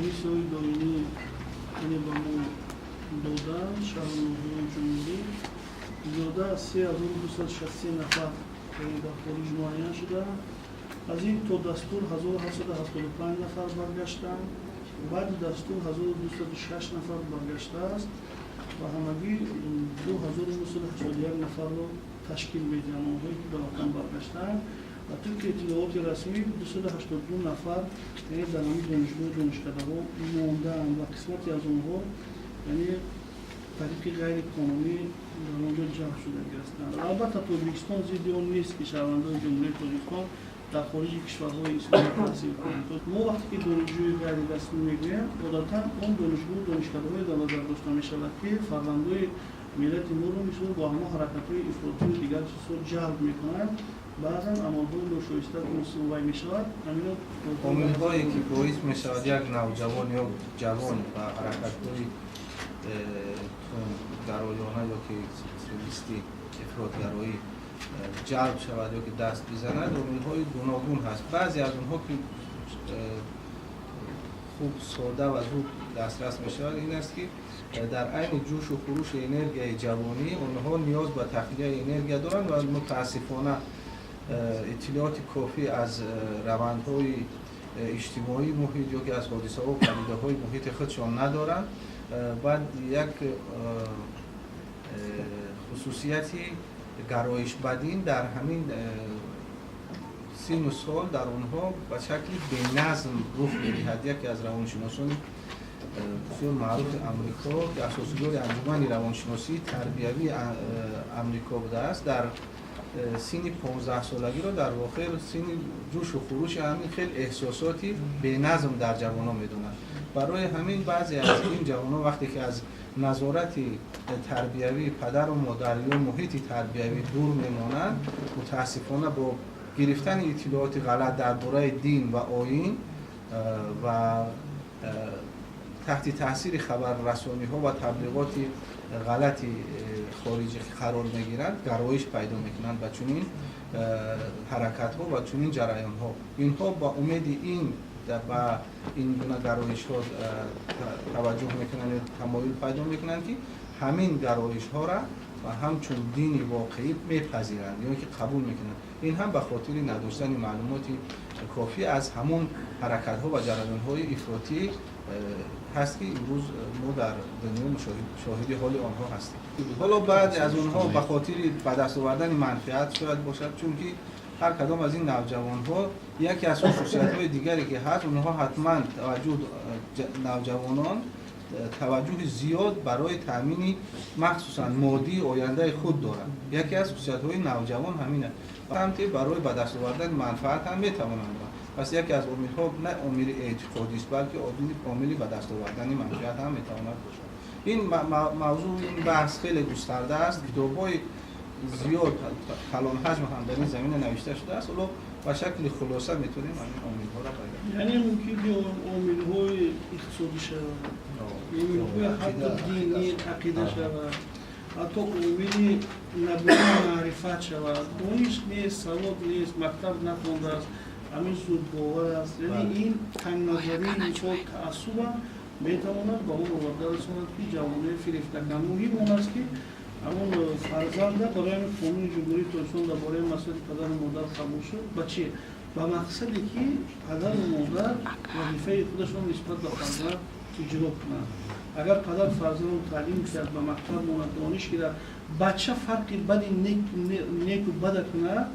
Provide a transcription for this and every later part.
Комиссияҳои доимӣ, яъне ба мо доданд, шаҳру ноҳияҳои ҷумҳурӣ зиёда аз 3263 нафар, яъне дар хориҷ муайян шудаанд. Аз ин то дастур 1775 нафар баргаштанд, баъди дастур 1206 нафар баргаштааст ва ҳамагӣ 2981 нафарро ташкил медиҳанд онҳое, ки ба ватан баргаштаанд. Ва тибқи иттилооти расмӣ 282 нафар, яъне дар ҳамин донишгоҳу донишкадаҳо мондаанд ва қисмате аз онҳо, яъне тариқи ғайриқонунӣ дар он ҷо ҷамъ шудагӣ ҳастанд. Албатта, Тоҷикистон зидди он нест, ки шаҳрвандони Ҷумҳурии Тоҷикистон дар хориҷи кишварҳои исломӣ таҳсил кунанд. Мо вақте ки донишҷӯи ғайрирасмӣ мегӯем, одатан он донишгоҳу донишкадаҳое дар назар дошта мешавад, ки фарзандои миллати моро, мисол, бо ҳамон ҳаракатҳои ифротию дигар чизҳо ҷалб мекунанд, баъзан амалҳои ношоиста вай мешавад. Ҳамино. Омилҳое, ки боис мешавад як навҷавон ё ҷавон ба ҳаракатҳои тундгароёна ё ки экстремистӣ, ифротгароӣ ҷалб шавад ё ки даст бизанад, омилҳои гуногун ҳаст. Баъзе аз онҳо, ки хуб, сода ва зуд дастрас мешавад, ин аст, ки дар айни ҷӯшу хурӯши энергияи ҷавонӣ онҳо ниёз ба тахлияи энергия доранд ва мутаассифона иттилооти кофӣ аз равандҳои иҷтимоии муҳит ё ки аз ҳодисаҳо, падидаҳои муҳити худшон надоранд. Баъд як хусусияти гароиш ба дин дар ҳамин синну сол дар онҳо ба шакли беназм рух медиҳад. Яке аз равоншиносони бисёр маъруфи Амрико, ки асосгузори Анҷумани равоншиносии тарбиявии Амрико будааст, дар синни 15-солагиро дар воқеъ синни ҷӯшу хурӯши ҳамин хел эҳсосоти беназм дар ҷавонон медонанд. Барои ҳамин баъзе аз ин ҷавонон, вақте ки аз назорати тарбиявии падару модар ё муҳити тарбиявӣ дур мемонанд, мутаассифона бо гирифтани иттилооти ғалат дар бораи дин ва оин ва таҳти таъсири хабаррасониҳо ва таблиғоти ғалати хориҷӣ қарор мегиранд, гароиш пайдо мекунанд ба чунин ҳаракатҳо ва чунин ҷараёнҳо. Инҳо ба умеди ин ба ин гуна гароишҳо таваҷҷӯҳ мекунанд ё тамоюл пайдо мекунанд, ки ҳамин гароишҳоро ва ҳамчун дини воқеӣ мепазиранд ё ки қабул мекунанд. Ин ҳам ба хотири надоштани маълумоти кофӣ аз ҳамон ҳаракатҳо ва ҷараёнҳои ифротӣ ҳаст, ки имрӯз мо дар дунё шоҳиди ҳоли онҳо ҳастем. Ҳоло баъзе аз онҳо ба хотири ба даст овардани манфиат шояд бошад, чунки ҳар кадом аз ин навҷавонҳо яке аз хусусиятҳои дигаре, ки ҳаст, онҳо ҳатман таваҷҷӯҳ, навҷавонон таваҷҷӯҳи зиёд барои таъмини махсусан моддии ояндаи худ доранд. Яке аз хусусиятҳои навҷавон ҳамин аст. Самти барои ба даст овардани манфаат ҳам метавонанд. Пас яке аз омилҳо на омили эътиқодист, балки омили ба даст овардани манфиат ҳам метавонад бошад. Ин мавзӯъ, ин баҳс хеле густарда аст, китобҳои зиёд, калонҳаҷм ҳам дар ин замина навишта шудааст. Ҳоло ба шакли хулоса метавонем ҳамин омилҳоро пайдо Яъне мумкин ки омилҳои иқтисодӣ шавад, омилҳои ҳатто динӣ, ақида шавад, ҳатто омили набудани маърифат шавад. Дониш нест, савод нест, мактаб нахондааст, ҳамин зудбовар аст. Яъне ин тангназарии, мисол, таассубам метавонад ба он оварда расонад, ки ҷавонои фирефта кунанд. Муҳим он аст, ки ҳамон фарзанда барои ҳамин Қонуни Ҷумҳурии Тоҷикистон дар бораи масъулияти падару модар қабул шуд. Ба чи? Ба мақсаде, ки падару модар вазифаи худашон нисбат ба фарзанд иҷро кунанд. Агар падар фарзандро таълим диҳад, ба мактаб монад, дониш гирад, бача фарқи бади неку бада кунад,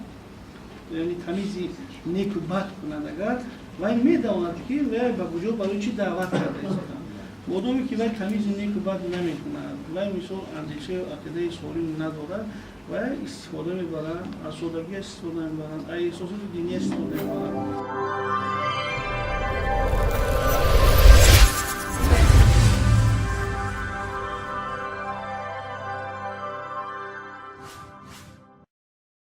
яъне тамизи неку бад кунад, агар вай медонад, ки вай ба куҷо, барои чӣ даъват карда истоданд. Модоме ки вай тамизи неку бад намекунад, вай, мисол, андешаю ақидаи солим надорад, вай истифода мебаранд, аз содагӣ истифода мебаранд, аз эҳсосоти динӣ истифода мебаранд.